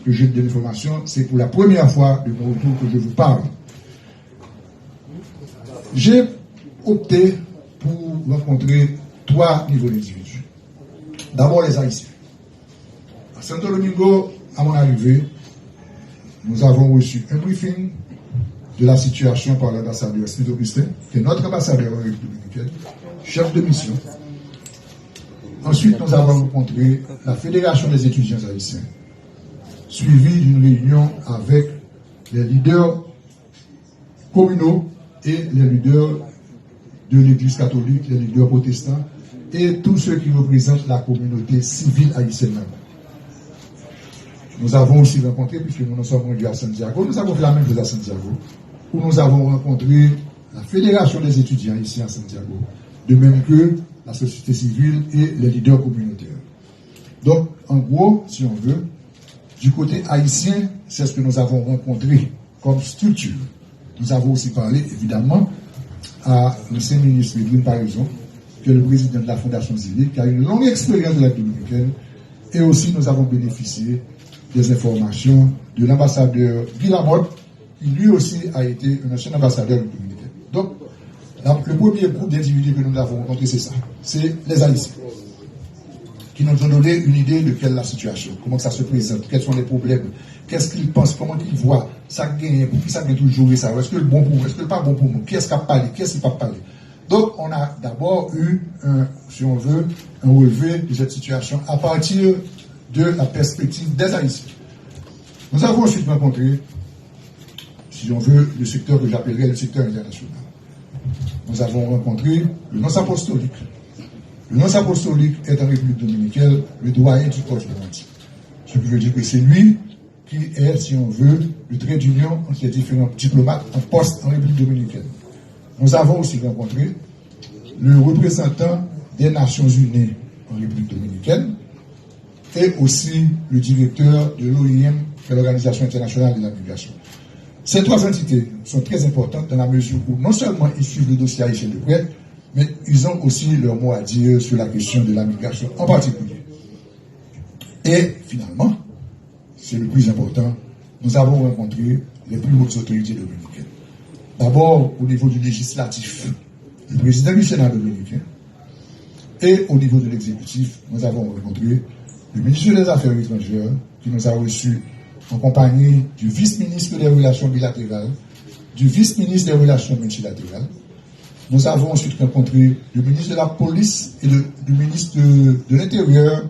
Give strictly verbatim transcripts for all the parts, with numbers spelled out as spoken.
que j'ai de l'information, c'est pour la première fois de mon retour que je vous parle. J'ai opté pour rencontrer trois niveaux d'individus. D'abord les Haïtiens. À Santo Domingo, à mon arrivée, nous avons reçu un briefing de la situation par l'ambassadeur Smith Augustin, qui est notre ambassadeur en République dominicaine, chef de mission. Ensuite, nous avons rencontré la Fédération des étudiants haïtiens, suivie d'une réunion avec les leaders communaux et les leaders de l'Église catholique, les leaders protestants et tous ceux qui représentent la communauté civile haïtienne là-bas. Nous avons aussi rencontré, puisque nous nous sommes rendus à Santiago, nous avons fait la même chose à Santiago, où nous avons rencontré la Fédération des étudiants ici à Santiago, de même que la société civile et les leaders communautaires. Donc, en gros, si on veut, du côté haïtien, c'est ce que nous avons rencontré comme structure. Nous avons aussi parlé, évidemment, à l'ancien ministre Edwin Paraison, qui est le président de la Fondation Zili, qui a une longue expérience de l'aide dominicaine, et aussi nous avons bénéficié des informations de l'ambassadeur Guy Lamothe, qui lui aussi a été un ancien ambassadeur de République dominicaine. Donc, la- le premier groupe d'individus que nous avons rencontré, c'est ça. C'est les Haïtiens qui nous ont donné une idée de quelle est la situation, comment ça se présente, quels sont les problèmes, qu'est-ce qu'ils pensent, comment ils voient, ça gagne, pour qui ça gagne toujours ça, est-ce que le bon pour vous, est-ce que le pas bon pour nous, qui est-ce qui a parlé, qui est-ce qui n'a pas parlé. Donc, on a d'abord eu, un, si on veut, un relevé de cette situation à partir de la perspective des Haïtiens. Nous avons ensuite rencontré, si on veut, le secteur que j'appellerais le secteur international. Nous avons rencontré le nonce apostolique. Le nonce apostolique est en République dominicaine le doyen du corps diplomatique. Ce qui veut dire que c'est lui qui est, si on veut, le trait d'union entre les différents diplomates en poste en République dominicaine. Nous avons aussi rencontré le représentant des Nations Unies en République dominicaine et aussi le directeur de l'O I M, qui est l'Organisation internationale de la migration. Ces trois entités sont très importantes dans la mesure où non seulement ils suivent le dossier haïtien de près, mais ils ont aussi leur mot à dire sur la question de la migration en particulier. Et finalement, c'est le plus important, nous avons rencontré les plus hautes autorités dominicaines. D'abord, au niveau du législatif, le président du Sénat dominicain, et au niveau de l'exécutif, nous avons rencontré le ministre des Affaires étrangères, qui nous a reçus en compagnie du vice-ministre des Relations bilatérales, du vice-ministre des Relations multilatérales. Nous avons ensuite rencontré le ministre de la Police et le, le ministre de, de l'Intérieur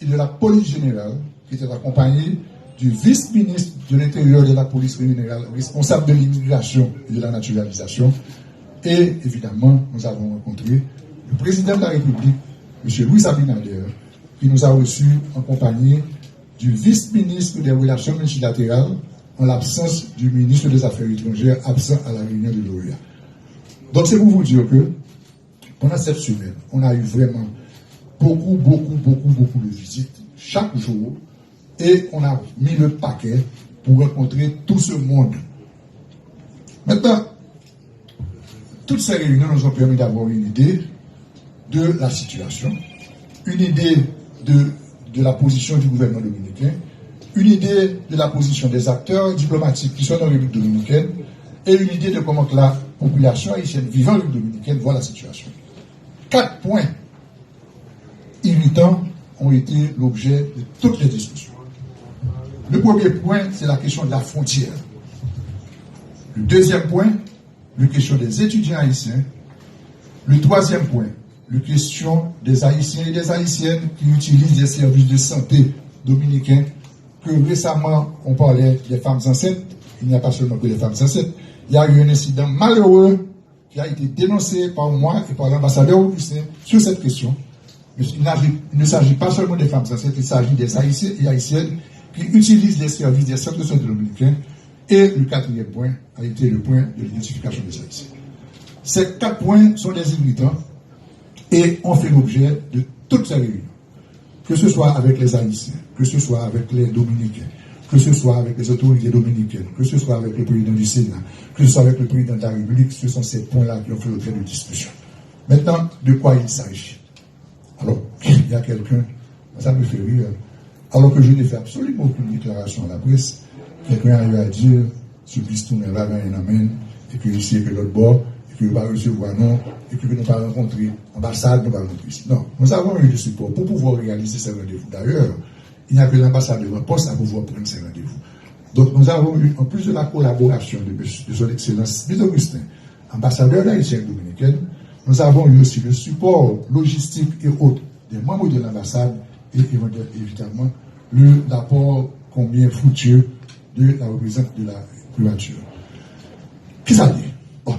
et de la Police générale, qui était accompagné du vice-ministre de l'Intérieur et de la Police générale, responsable de l'immigration et de la naturalisation. Et évidemment, nous avons rencontré le président de la République, M. Luis Abinader, qui nous a reçus en compagnie du vice-ministre des Relations multilatérales, en l'absence du ministre des Affaires étrangères absent à la réunion de l'O E A. Donc c'est pour vous dire que pendant cette semaine, on a eu vraiment beaucoup, beaucoup, beaucoup, beaucoup de visites chaque jour et on a mis le paquet pour rencontrer tout ce monde. Maintenant, toutes ces réunions nous ont permis d'avoir une idée de la situation, une idée de, de la position du gouvernement dominicain, une idée de la position des acteurs diplomatiques qui sont en République dominicaine et une idée de comment que la population haïtienne vivant en République dominicaine voit la situation. Quatre points irritants ont été l'objet de toutes les discussions. Le premier point, c'est la question de la frontière. Le deuxième point, la question des étudiants haïtiens. Le troisième point, la question des Haïtiens et des Haïtiennes qui utilisent des services de santé dominicains, que récemment on parlait des femmes enceintes. Il n'y a pas seulement que les femmes enceintes. Il y a eu un incident malheureux qui a été dénoncé par moi et par l'ambassadeur Augustin sur cette question. Mais il n'agit- il ne s'agit pas seulement des femmes enceintes, il s'agit des Haïtiens et Haïtiennes qui utilisent les services des centres de santé dominicains. Et le quatrième point a été le point de l'identification des Haïtiens. Ces quatre points sont des irritants et ont fait l'objet de toutes ces réunions. Que ce soit avec les Haïtiens, que ce soit avec les Dominicains, que ce soit avec les autorités dominicaines, que ce soit avec le président du Sénat, que ce soit avec le président de la République, ce sont ces points-là qui ont fait l'objet de discussion. Maintenant, de quoi il s'agit? Alors, il y a quelqu'un, ça me fait rire, Alors que je n'ai fait absolument aucune déclaration à la presse, quelqu'un a eu à dire, Supplice tounen la, gen anyen nan men l, e ke isi e ke lòt bò, e ke yo pa resevwa nou, e ke nou pa rankontre anbasad, nou pa rankontre isi. Non, nous avons eu le support pour pouvoir réaliser ces rendez-vous. D'ailleurs, il n'y a que l'ambassadeur en poste à pouvoir prendre ces rendez-vous. Donc, nous avons eu, en plus de la collaboration de, de Son Excellence Bill Augustin, ambassadeur d'Haïti en République dominicaine, nous avons eu aussi le support logistique et autres des membres de l'ambassade et évidemment le l'apport combien fructueux de la représentante de la primature. Kisa l ye? Bon.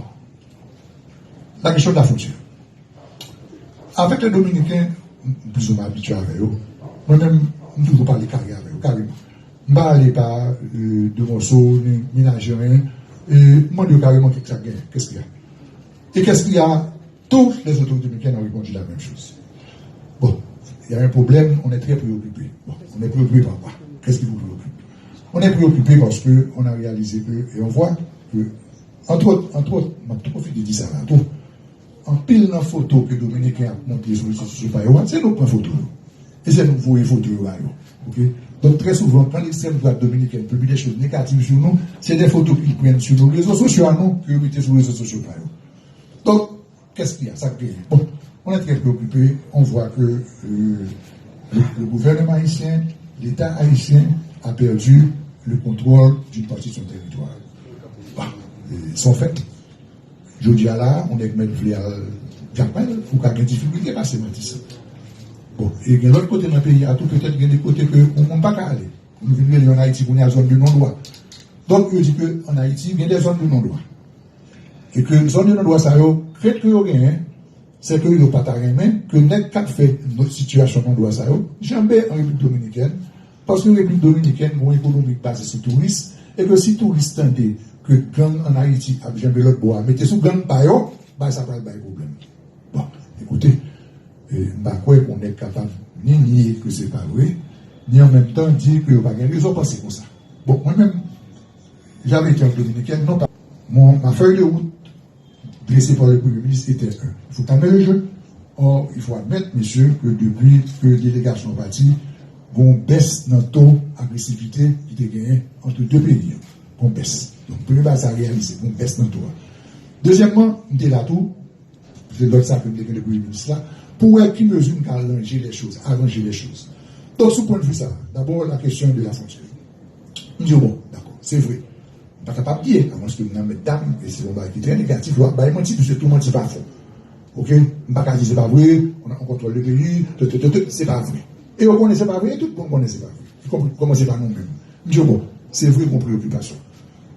La question de la frontière. Avec les Dominicains, m plizoumwen abitye avè yo. Mwen menm, m toujou pale kare avè yo, kareman. M pa ale pa euh, de mòso, ni menaje anyen. E m mande yo kareman kisa k genyen, qu'est-ce qu'il y a? Et qu'est-ce qu'il y a? Toutes les autorités dominicaines ont répondu la même chose. Bon, il y a un problème, on est très préoccupé. Bon, on est préoccupé par quoi? Qu'est-ce qui vous préoccupe? On est préoccupé parce que on a réalisé que, et on voit que, entre autres, entre autres, m ap tou pwofite di sa la tou, anpil nan foto ke Dominiken ap monte sou rezo sosyo pa yo a, se nou k pran foto yo. E se nou k voye foto yo ba yo. Ok? Donk, trè souvan, quand l'extrême droite dominicaine publie des choses négatives sur nous, c'est des photos qu'ils prennent sur nos réseaux sociaux à nous, ke yo mete sou rezo sosyo pa yo. Donk, qu'est-ce qu'il y a? Sa k genyen? Bon, on est très préoccupé. On voit que euh, le, le gouvernement haïtien, l'État haïtien a perdu le contrôle d'une partie de son territoire. Bon, euh, sont faits. Jodi a la, on nèg mèt vle al Jakmèl, ou ka gen difikilte pase Matisan. Bon, e gen lòt kote nan peyi a tou, petèt gen de kote ke yon moun pa ka ale. Nou vin rele ann Ayiti kounye a zòn de non dwa. Donk, yo di ke ann Ayiti, gen de zòn de non dwa. E ke zòn de non dwa sa yo, krent ke yo genyen, se ke yo pa ta renmen ke nèg k ap fè sitiyasyon non dwa sa yo, janbe an Repiblik Dominikèn, paske Repiblik Dominikèn gen yon ekonomi k baze sou touris, e ke si touris tande ke gang ann Ayiti ap janbe lòt bò a, mete sou gang pa yo, bay sa pral bay pwoblèm. Bon, ekoute, e, m pa kwè ke yon nèg kapab ni nye ke se pa vre, ni an menm tan di ke yo pa gen rezon panse konsa. Bon, mwen menm, j'avais été en Dominicaine, non pas mon, ma feuille de route dressée par le Premier ministre était un, il faut calmer le jeu. Or, il faut admettre, messieurs, que depuis que délégation partie, gon bès nan to agresivite ki te genyen ant de peyi an. Gon bès. Donk, premye bagay sa reyalize, gon bès nan to a. Dezyèmman, m te la tou, se lòt sa ke m te gen le premye minis la, pou wè ki mezi m ka aranje les choses, aranje les choses. Donk, sou pwennvi sa, dabò, la kesyon de la frontière. M di yo, bon, dakò, se vre. M pa kapab di, alòske m nan mèt dam, e se yon bagay ki trè negatif, w ap bay manti, piske tou manti pa fon. Ok? M pa ka di se pa vre, on a, on contrôle le pays, te, te, te, te, se pa vre. E yo konnen se pa vre, e tout moun konnen se pa vre. Kòman se pa nou menm? M di yo, bon, se vre, gon preyokipasyon.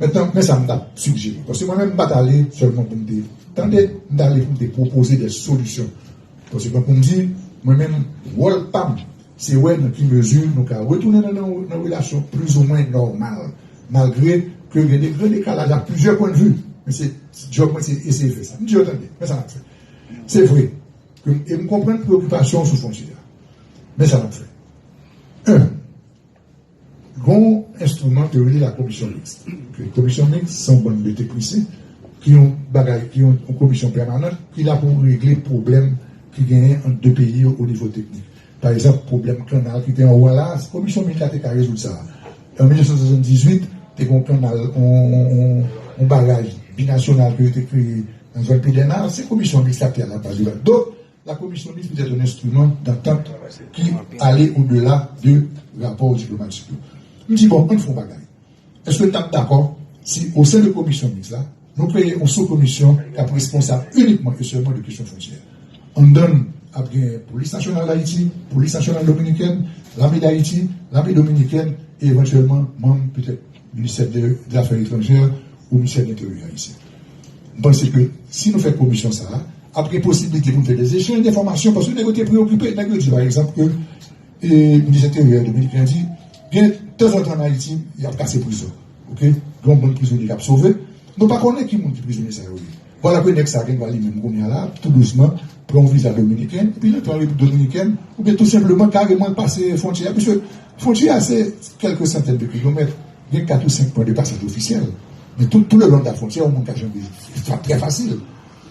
Mentnan, men sa m t ap sigjere. Paske mwen menm, m pa t ale sèlman pou m te tande, m t ale pou m te pwopoze de solisyon. Paske, tankou m di, mwen menm, wòl pa m, se wè nan ki mezi nou ka retounen nan, nan, nan relasyon plizoumwen nòmal, malgre ke gen de gran dekalaj a plizyè pwennvi. Men se, djòb mwen, se eseye fè sa. M di yo, tande, men sa n ap fè. Se vre, ke, e m konprann preyokipasyon w sou fwontyè a. Men sa n ap fè. Un, gon enstriman ke yo rele la commission mixte. Ke commission mixte, se yon bann de teknisyen, ki yon bagay, ki yon, yon komisyon pèmanant, ki la pou regle pwoblèm ki genyen ant de peyi yo o nivo teknik. Pa egzanp, pwoblèm kannal ki te anwo a la, komisyon mixte la te ka rezoud sa. An mil nèf san swasanndizuit, te gen yon kannal, yon, yon, yon, yon baraj binasyonal ke yo te kreye nan zòn Pedèna, se komisyon mixte la ki te alabaz de la. Donk, la commission mixte peut être un instrument d'entente qui allait au-delà de rapò diplomatik yo. M di, bon, ann fè yon bagay. Èske n t ap dakò si, o sen de komisyon mixte la, nou kreye yon sou-komisyon k ap responsab inikman e sèlman de kesyon fwontyè? Anndan l, ap gen Polis Nasyonal Dayiti, Polis Nasyonal Dominikèn, Lame Dayiti, Lame Dominikèn, e evantyèlman manm, petèt, Ministè de, de Afè Etranjè ou Ministè de Lenteryè ayisyen. M panse ke si nou fè komisyon sa a, ap gen posiblite pou n fè de echanj denfòmasyon, paske nèg yo te preyokipe, nèg yo di, pa egzanp, ke e, Ministè Enteryè dominiken di, gen tanzantan ann Ayiti, y ap kase prizon. Ok? Gen yon bann prizonye k ap sove. Nou pa konnen ki moun ki prizonye sa yo ye. Vwala ke nèg sa gen dwa li menm kounye a la, tou dousman, pran yon viza dominiken, epi l antre an Repiblik Dominikèn, oubyen tou senpleman, kareman, l pase fwontyè a, piske fwontyè a se kèlke santèn de kilomèt, gen kat ou senk pwen de pasaj ofisyèl. Men tout, tout le long de la frontière, yon moun ka janbe trè fasil.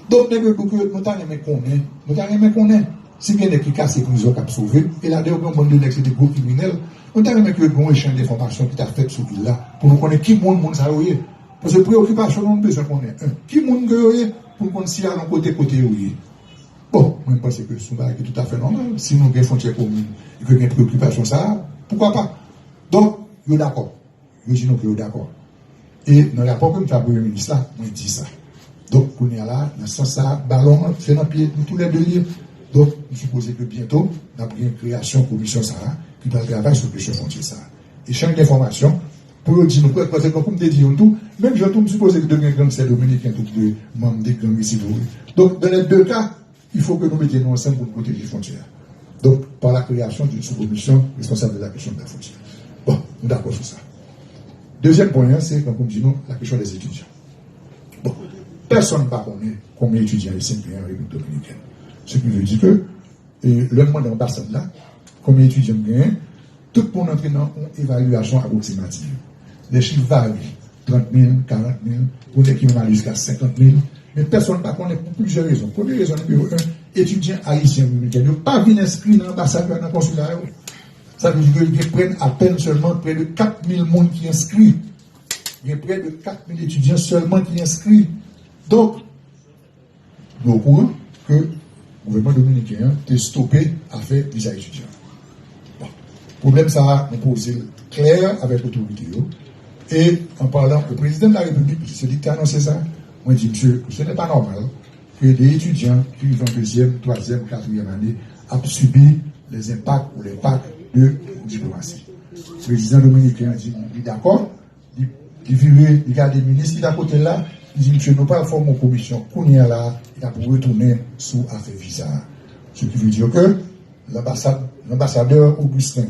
Donk, nèg yo di w ke nou ta renmen konnen, nou ta renmen konnen Si gen nèg ki kase prizon k ap sove, e ladan yo gen yon bann de nèg se de gwo kriminèl, nou ta renmen ke gen yon echanj enfòmasyon ki ta fèt sou vil la, pou nou konnen ki moun moun sa yo ye. Paske preyokipasyon nou, nou bezwen konnen, en, ki moun ke yo ye, pou n konn si al yon kote, kote yo ye. Bon, mwen, m panse ke se yon bagay ki toutafè nòmal. Si nou gen fwontyè komin e ke gen preyokipasyon sa a, poukwa pa? Donk, yo dakò. Yo di nou ke yo dakò. E nan rapò ke m fè a Premye Minis la, mwen di sa. Donk, kounye a la, nan sans sa a, balon an, se nan pye nou toulède l ye. Donk, m sipoze ke byento, n ap gen kreyasyon komisyon sa a, ki pral travay sou kesyon fwontyè sa a. Echanj enfòmasyon, pou yo di nou, paske tankou m te di youn tou, menm jan tou, m sipoze ke te gen gangstè dominiken tou ki te manm de gang isi tou. Donk, dans les deux cas, il faut que nou mete nou ansanm pou nou pwoteje fwontyè a. Donk, par la création d'une sous-commission responsable de la question de la frontière. Bon, nou dakò sou sa. Dezyèm pwen an, se, tankou m di nou, la kesyon dè etidyan. Bon, pèsonn pa konnen konbyen etidyan ayisyen ki genyen an Repiblik Dominikèn. Ce qui veut dire que, e, lè m mande anbasad la, konbyen etidyan m genyen, tout moun antre nan yon evalyasyon apwoksimativ. Lè chif varye, trant mil, karant mil, pou nèg ki menm ale jiska senkant mil, men pèsonn pa konnen pou plizyè rezon. Premye rezon, nimewo en, etidyan ayisyen dominiken yo pa vin enskri nan anbasad yo ak nan konsila yo. Sa vle di ke gen prè apèn sèlman prè de kat mil moun ki enskri. Gen prè de kat mil etidyan sèlman ki enskri. Donk, nou okouran ke gouvènman dominiken an te stope afè viza etidyan. Bon, pwoblèm sa a, nou poze l klè avèk otorite yo. E an palan, le président de la République, se li ki te anonse sa, mwen di, monsieur, ce n'est pas normal que des étudiants qui vivent en deuxième, troisième, quatrième année ap sibi les impacts ou l'impact de diplomasi. Prezidan dominiken an di li dakò, li, li vire, li gade minis ki ta kote l la, li di, "Mesye, nou pral fòme yon komisyon kounye a la, e n ap retounen sou afè viza a." Ce qui veut dire que l'ambassade, l'ambassadeur Augustin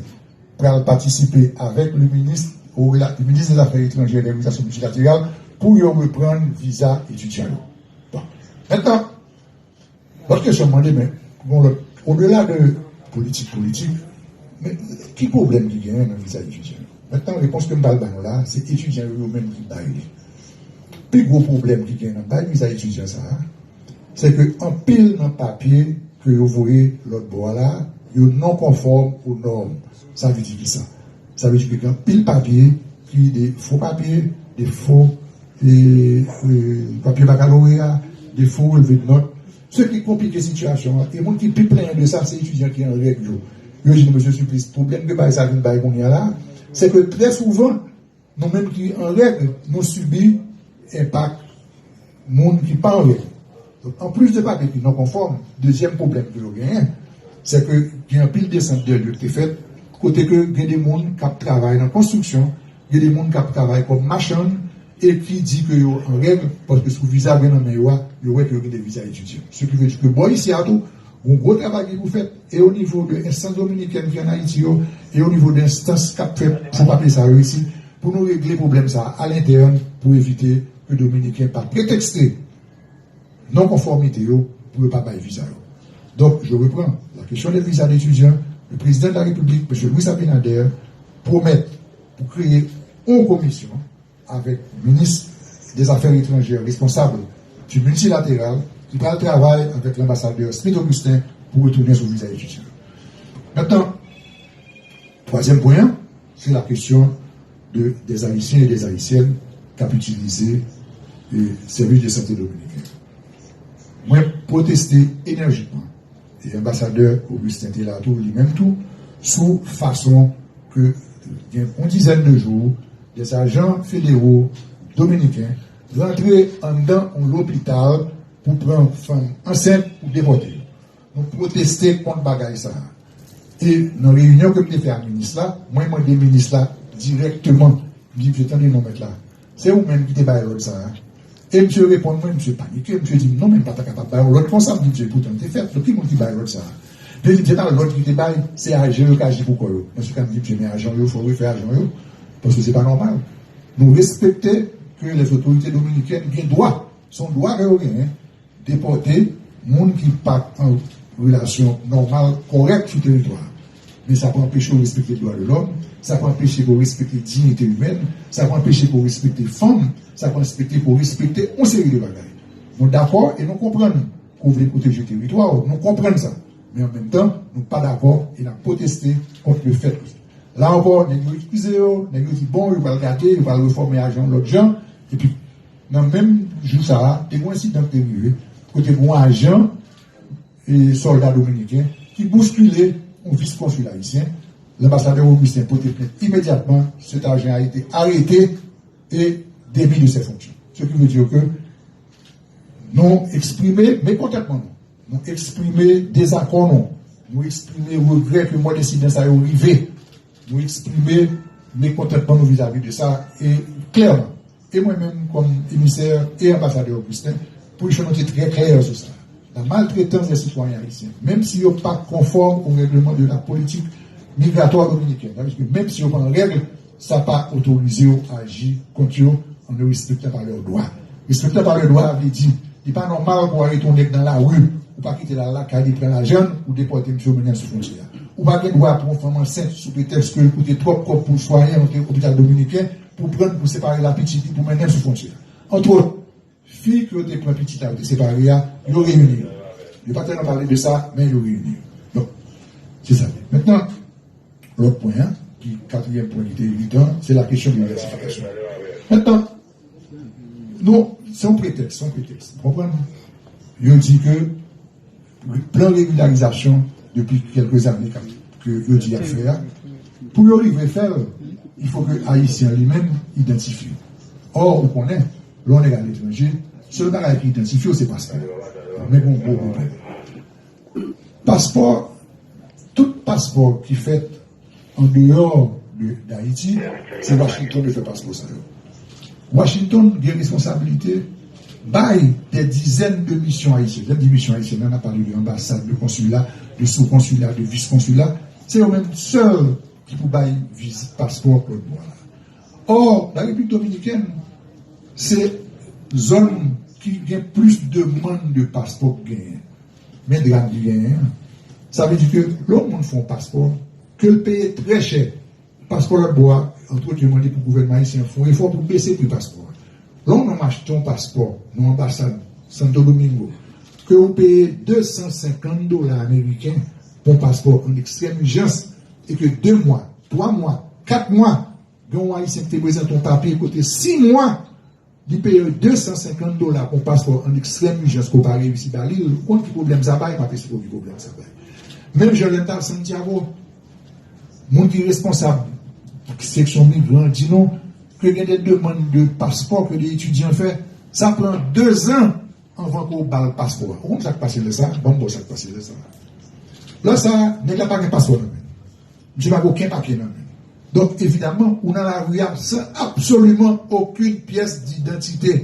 pral patisipe avèk le ministre, au rela-, le ministre des Affaires étrangères et des Relations multilatérales pou yo reprann viza etidyan yo. Bon. Mentnan, lòt kesyon m mande, men, bon, lòt, odela de politik, politik, men ki pwoblèm ki genyen nan viza etidyan yo? Mentnan, repons ke m pral ba nou la, se etidyan yo, yo menm ki bay li. Pi gwo pwoblèm ki genyen nan bay viza etidyan sa a, se ke anpil nan papye ke yo voye lòt bò a la, yo non konfòm o nòm. Sa vle di ki sa? Sa vle di ke gen anpil papye ki de fo papye, de fo, e, e, papye bakaloreya, de fo relve de nòt. Se ki konplike sitiyasyon an, e moun ki pi plenyen de sa, se etidyan ki an règ yo. Yo di nou, mesye Siplis, pwoblèm ke bagay sa vin bay kounye a la, se ke trè souvan, nou menm ki an règ, nou sibi enpak moun ki pa an règ. Donk, anplis de papye ki non konfòm, dezyèm pwoblèm ke yo genyen, se ke gen anpil desant de lye ki te fèt, kote ke gen de moun k ap travay nan konstriksyon, gen de moun k ap travay kòm machann, e ki di ke yo an règ, paske sou viza gen nan men yo a, yo wè ke yo gen de viza etidyan. Ce qui veut dire que bò isi a tou, gon gwo travay ki pou fèt, e o nivo de enstans dominikèn ki ann Ayiti yo, e o nivo de enstans k ap fè fo papye sa yo isi, pou nou regle pwoblèm sa a alentèn, pou evite ke Dominiken pa pretekste non konfòmite yo pou yo pa bay viza yo. Donc, je reprends la question des visas d'étudiants. Le président de la République, monsieur Luis Abinader, promet pou kreye yon komisyon avèk minis des Affaires étrangères responsable du multilatéral ki pral travay avèk lanbasadè Smith Augustin pou retounen sou viza etidyan. Mentnan, twazyèm pwen an, se la kesyon de, des Haïtiens et des Haïtiennes k ap itilize, e, sèvis de sante dominiken. Mwen pwoteste enèjikman, e anbasadè Augustin te la tou, li menm tou, sou fason ke gen yon dizèn de jou, des agents fédéraux dominiken rantre anndan yon lopital pou pran fanm ansent pou depòte yo. Nou pwoteste kont bagay sa a. E nan reyinyon ke m te fè ak minis la, mwen mande minis la dirèkteman, m di, "Mesye, tande non, mèt la, se ou menm ki te bay lòd sa a?" E misye reponn mwen, misye panike, misye di m, "Non, men m pa ta kapab bay yon lòd konsa." M di, "Mesye, poutan l te fèt, donk ki moun ki bay lòd sa a?" Misye di m, "Se pa lòd ki te bay, se ajan yo k aji pou kò yo." Nan se ka, m di, "Mesye, men ajan yo, fò yo refè ajan yo, paske se pa nòmal." Nou respekte ke les autorités dominicaines gen dwa, se yon dwa ke yo genyen, depòte moun ki pa t an relasyon nòmal, kòrèk sou teritwa a. Men sa pa anpeche w respekte dwa de lòm, sa pa anpeche ke w respekte diyite imèn, sa pa anpeche ke w respekte fanm, sa pa anpeche ke w respekte yon seri de bagay. Nou dakò e nou konprann ke w vle pwoteje teritwa w, nou konprann sa. Men an menm tan, nou pa dakò e n ap pwoteste kont le fèt ke la ankò, nèg yo eskize yo, nèg yo di bon, yo pral gade, yo pral refòme ajan yon lòt jan, epi nan menm jou sa a, te gen yon ensidan ki te rive, kote gen yon ajan e sòlda dominiken ki bouskile yon vis konsil ayisyen. Lanbasadè Augustin pote plent imedyatman, cet agent a été arrêté et démis de ses fonctions. Ce qui veut dire que nou eksprime mekontantman nou, nou eksprime dezakò nou, nou eksprime regrè ke move ensidan sa yo rive, nou eksprime mekontantman nou vizavi de sa e klèman. E mwen menm kòm emisè e anbasadè Augustin, pou nou te trè klè sou sa. La maltraitance des citoyens haïtiens, menm si yo pa konfòm au règlement de la politique migratoire dominicaine, sa vle di ke menm si yo pa an règ, sa pa otorize yo aji kont yo en ne respectant pas leurs droits. Respectant pas leurs droits vle di, li pa nòmal pou w arete yon nèg nan lari, ou pa kite l al lakay li pran lajan l, ou depòte misye ou mennen l sou fwontyè a. Ou pa gen dwa pou yon fanm ansent sou pretèks ke l koute twòp kòb pou l swayen nan lopital dominiken, pou pran l pou separe l ak pitit li pou mennen l sou fwontyè a. Antwòt, fi ke yo te pran pitit la, yo te separe a, yo reyini yo. Yo pa tèlman pale de sa, men yo reyini yo. Donk, se sa. Mentnan, lòt pwen an, ki katriyèm pwen ki te iritan, se la kesyon de diversifikasyon. Mentnan, nou, se yon pretèks, se yon pretèks. Ou konprann? Yo di ke plan regilarizasyon depi kèlke zane k ap, ke yo di y ap fè a, pou yo rive fè l, il faut que Ayisyen li menm idantifye. Or, ou konnen, lè yon nèg aletranje, sèl bagay ki idantifye w, se paspò. Men gen yon gwo pwoblèm. Paspò, tout paspò ki fèt an deyò de Dayiti, se Washington yo fè paspò sa yo. Washington gen responsablite bay des dizaines de missions haïtiennes. Lè m di misyon ayisyèn, la, n ap pale de anbasad, de konsila, de soukonsila, de viskonsila. Se yo menm sèl ki pou bay viz, paspò lòt bò a la. Or, la Repiblik Dominikèn, se zòn ki gen plis demann de paspò ki genyen. Men dram ki genyen an. Sa vle di ke lè yon moun fè yon paspò, ke l peye trè chè, paspò lòt bò a, antwòt, yo mande pou gouvènman ayisyen an fè yon efò pou bese pri paspò a. Lè yon nonm achte yon paspò nan anbasad Santo Domingo, ke ou peye de san senkant dola ameriken pou yon paspò an ekstrèm ijans, e ke de mwa, twa mwa, kat mwa, gen yon Ayisyen ki te prezante yon papye kote sis mwa, li peye de san senkant dola pou yon paspò an ekstrèm ijans ke w pa reyisi ba li l, ou konn ki pwoblèm sa bay, m ap esplike w ki pwoblèm sa bay. Menm jan lè m t al Santiago, moun ki responsab seksyon migran di nou ke gen de demann de paspò ke de etidyan fè, sa pran de zan anvan ke w ba l paspò a. Ou konn sa k pase lè sa? Ban m ba w sa k pase lè sa. Lè sa, nèg la pa gen paspò nan men l. Misye pa gen okenn papye nan men l. Donk, evidaman, ou nan lari a san absoliman okenn pyès didantite.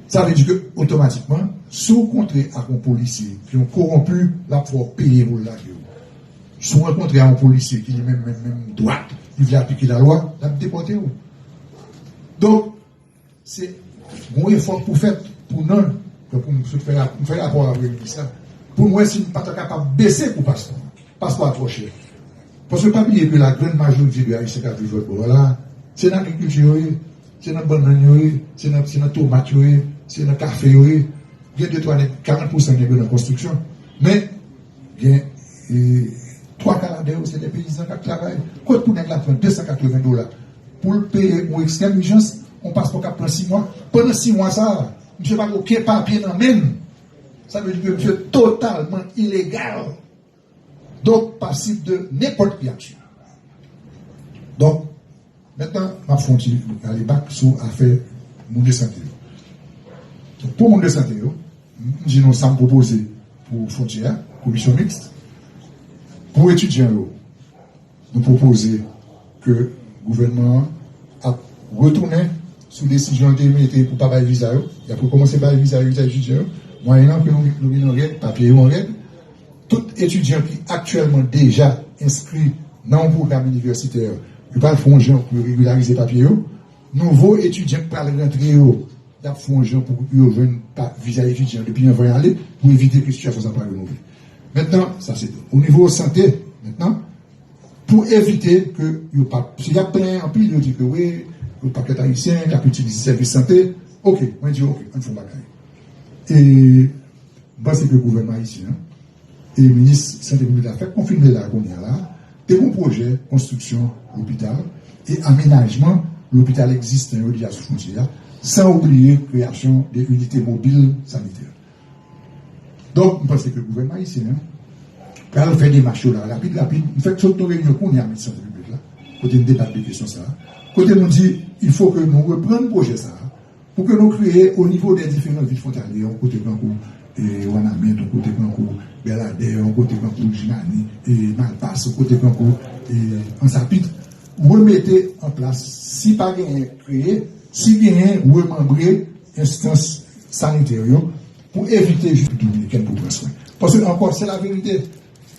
Sa vle di ke, otomatikman, si w kontre ak yon polisye ki yon kowonpi, l ap fè w peye pou l lage w. Si w rankontre ak yon polisye ki li menm, menm, menm dwat, li vle aplike lalwa, l ap depòte w. Donk, se yon efò pou fèt pou nou, tankou m sot fè, m fè rapò a premye minis la, pou n wè si n pa ta kapab bese kou paspò. Paspò a twò chè. Paske pa bliye ke la grande majorité de Ayisyen k ap viv lòt bò a la, se nan agrikilti yo ye, se nan bannann yo ye, se nan, se nan tomat yo ye, se nan kafe yo ye. Gen de twa nèg, karant pousan nèg yo nan konstriksyon. Men, gen, e, twa ka ladan yo, se de peyizan k ap travay. Kot pou nèg la pran de san katreven dola pou l peye yon ekstrèm ijans, yon paspò k ap pran sis mwa? Pandan sis mwa sa a, misye pa gen okenn papye nan men l. Sa vle di ke misye totalman ilegal. Donk, pasib de nenpòt ki aksyon. Donk, mentnan, m ap fè yon ti rale bak sou afè moun de sante yo. Donk, pou moun de sante yo, m di nou sa m pwopoze pou fwontyè a, komisyon miks, pou etidyan yo, nou pwopoze ke gouvènman an ap retounen sou desizyon l te mete pou pa bay viza yo. Y ap rekòmanse bay viza yo, viza etidyan yo, mwayennan ke nou, nou vin an règ, papye yo an règ. Tout etidyan ki aktyèlman deja enskri nan yon pwogram inivèsitè, yo pral fè yon jan pou yo regilarize papye yo. Nouvo etidyan k pral rantre yo, y ap fè yon jan pou yo jwenn pa, viza etidyan depi anvan y ale, pou evite ke sitiyasyon sa pa renouvle. Mentnan, sa se o nivo sante, mentnan, pou evite ke yo pa, si y ap plenyen anpil, yo di ke wi, yon pakèt Ayisyen k ap itilize sèvis sante, oke, mwen di oke, ann fè yon bagay. E m panse ke gouvènman ayisyen an, E minis sante piblik la fèk konfime la kounye a la, te gon pwojè konstriksyon lopital e amenajman lopital egzistan yo deja sou fwontyè a, san oubliye kreyasyon de inite mobil sanitè. Donk, m panse ke gouvènman ayisyen an pral fè demach yo la rapid, rapid. M fèk sot nan reyinyon kounye a minis sante piblik la, kote n debat de kesyon sa a, kote nou di, il faut que nou reprann pwojè sa a, pou ke nou kreye o nivo de diferan vil fwontalye, yon kote tankou e, Wanament, yon kote tankou Bèladè, yon kote tankou Jinani, e, Malpas, yon kote tankou e, Ansapit, remete an plas, si pa genyen kreye, si genyen remanbre enstans sanitè yo, pou evite jis Dominikèn pou pran swen. Paske ankò, se laverite.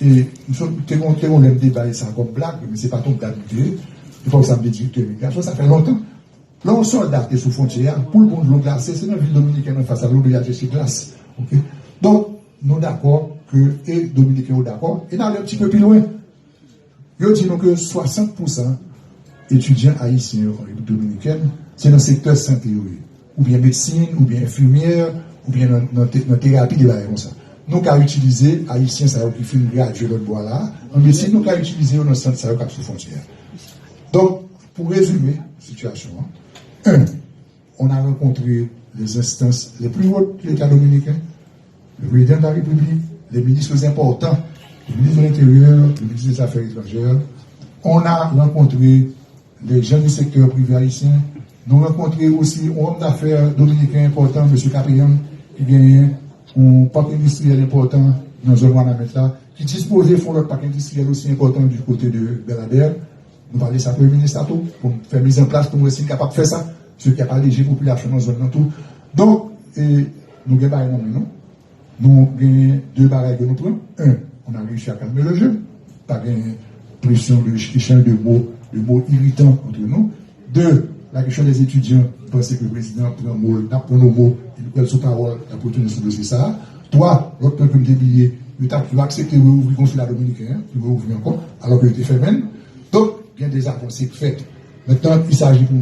E, m sot, te gon, te gon lè m te bay sa kòm blag, men se pa t yon blag m te ye. Epòk sa m te direktè imigrasyon, sa fè lontan. Lè yon sòlda te sou fwontyè a, pou l pran dlo glase, se nan vil dominikèn anfas la, l oblije al chèche glas. Oke? Donk, nou dakò ke, e Dominiken yo dakò, e n ale yon ti pe pi lwen. Yo di nou ke swasant pousan etidyan ayisyen yo an Repiblik Dominikèn, se nan sektè sante yo ye. Oubyen medsin, oubyen enfimyè, oubyen nan, nan, te- nan terapi, de bagay konsa. Nou ka itilize ayisyen sa yo ki fin gradye lòt bò a la, an medsin, nou ka itilize yo nan sant sa yo k ap sou fwontyè a. Donk, pou rezime sitiyasyon an, en, on a rencontré les instances les plus hautes de l'État dominicain, le président de la République, les ministres importants, le ministre de l'Intérieur, le ministre des Affaires étrangères. On a rencontré les gens du secteur privé haïtien. Nou rankontre osi yon homme d'affaires dominiken enpòtan, mesye Capellan, ki genyen yon pak endistriyèl enpòtan nan zòn Wanament la, ki dispoze fè yon lòt pak endistriyèl osi enpòtan du côté de Bèladè. Nou pale sa premye minis la tou, pou n fè mizanplas, pou n wè si n kapab fè sa, se ki ap aleje popilasyon nan zòn nan tou. Donk, e, nou gen bagay nan men nou. Nou gen de bagay ke nou pran. Un, on a réussi à calmer le jeu. Pa gen pression de échange de mots, de mots irritants entre nous. Deux, la question des étudiants, m panse ke prezidan pran mo, n ap pran nou mo, e nou pral sou pawòl, n ap retounen sou dosye sa a. Twa, lòt pwen ke m te bliye, yo t ap, yo aksepte reouvri konsila dominiken an, yo reouvri ankò, alò ke yo te fèmen l. Donk, gen de avanse k fèt. Mentnan, il s'agit pou